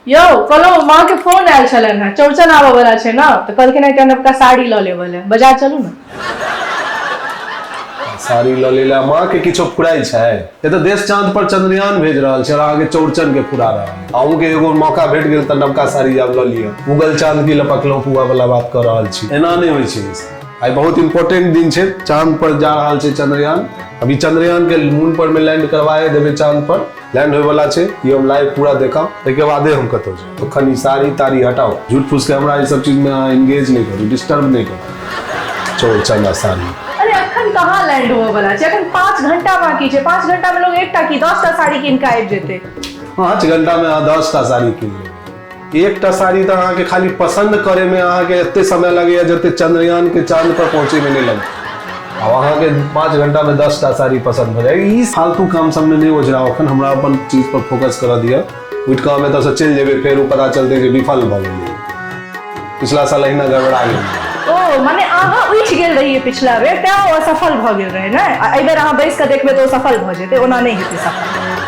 यौ कहलहुँ माँ के फोन आयल छलनि हेँ, चौड़चन आबऽ वाला छै ने, तऽ कहलखिन एकटा नवका साड़ी लऽ लेबऽ लए, बाजार चलू ने। साड़ी लऽ लेला माँ के किछो फुराइ छै? ए तऽ देश चांद पर चंद्रयान भेज रहल छै और अहाँके चौड़चन के फुरा रहल है। अहूँ के एगो मौका भेट गेल तऽ नवका साड़ी आब लऽ लिअ। उगल चांद की लपकलहुँ पुआ वाला बात कऽ रहल छी। एना नहि होइ छै। आइ बहुत इम्पोर्टेंट दिन छै, चांद पर जा रहल छै चंद्रयान। अभी चंद्रयान के मून पर में लैंड करवाए देबै, चांद पर लैंड होय वाला छै। ई हम लाइव पूरा देखब, ताहिके बादे हम कतौ जायब। तखन ई साड़ी ताड़ी हटाउ। झूठ फूस के हमरा ई सब चीज में अहाँ एंगेज नहि करू, डिस्टर्ब नहि करू। चौड़चन आ साड़ी। अरे अखन कहाँ लैंड होय वाला छै, अखन 5 घंटा बाकी छै। 5 घंटा में लोग एकटा की 10टा साड़ी कीन के आबि जेतै। 5 घंटा में अहाँ 10टा साड़ी कीन लेबै। एकटा साड़ी तऽ अहाँके खाली पसन्द करे में अहाँके एते समय लगैया जते चंद्रयान के चांद पर पहुंचे में नहीं लगते। आब अहाँके 5 घंटा में 10टा साड़ी पसंद भऽ जाय। ई फालतू काम सब में नहीं ओझराउ, अखन हमरा अपन चीज पर फोकस करऽ दिअ। उठि कऽ हम एतऽ से चलि जेबै, फेर ओ पता चलतै जे विफल भऽ गेलै। पिछला साल अहिना गड़बड़ा गेल। ओ माने अहाँ उठि गेल रहियै पिछला बेर, तें ओ असफल भऽ गेल रहै ने? आ एहि बेर अहाँ बैस कऽ देखबै तऽ ओ सफल भऽ जेतै? ओना नहि हेतै सफल।